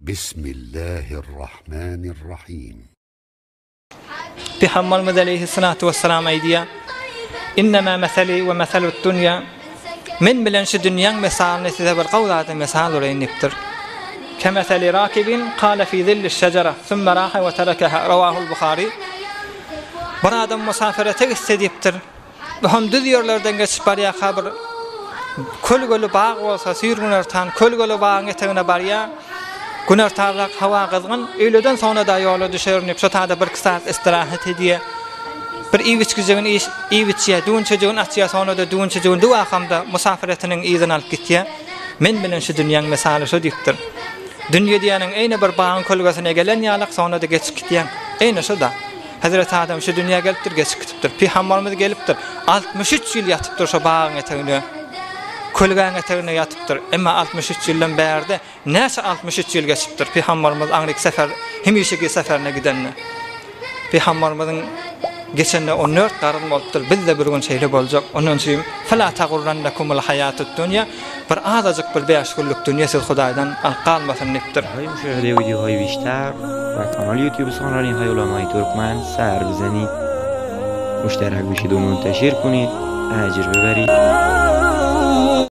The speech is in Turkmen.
Bismillahirrahmanirrahim. Pygamberimiz aleýhissalatu wessalam aýdýar, Innema meseli we meselud dunýa, Men bilen şu dünýäň mesalyny size bir gowy zada mesal uraýyn diýipdir. Kemeseli rakibin kale fi zilliş şejere, sümme raha we terekeha, Rawahul Buhary. Bir adam musafirete gitse diýipdir. Bu hem düz ýerlerden geçip barýarka bir kölgeli bag bolsa, süýr günortan kölgeli bagyň etegine barýar. Günortanrak howa gyzgyn, öýleden soňra-da ýola düşerin diýip, şo taýda birki sagat istirahat edýär. Bir iýip-içgijigini iýip-içýär, düwünçejigini açýar, soňra-da düwünçejigini düwakamda musafir etiniň yzyny alyp gitýär. Men bilen şu dünýäň mysaly şo diýipdir. Dünýe diýeniň eýne bir bagyň kölgesine gelen ýalyk, soňra-da geçip gitýäň. Eýne şo-da. Hezreti Adam şu dünýä gelipdir, geçip gitipdir. Pygambarymyz gelipdir. 63 ýyl ýatypdyr şo bagyň eteginde. Kölgäň eteginde ýatypdyr. Emma 63 ýyldan bärde näçe 63 ýyl geçipdir. Pygambarymyz aňryk sefer, hemişeki seferine gidende. Pygambarymyzyň geçende 14 garyn bolupdyr. Biz-de bir gün şeýle boljak. Ondan üçin fela tagurrannakumul haýatud dunýa bir azajyk bir bäş günlük dünýe siz Hudaýdan alyp galmasyn diýipdir. برای مشاهده ویدیوهای بیشتر و کانال یوتیوب سخنرانی های علمای ترکمن سر بزنید مشترک بشید و منتشر کنید اجر ببرید.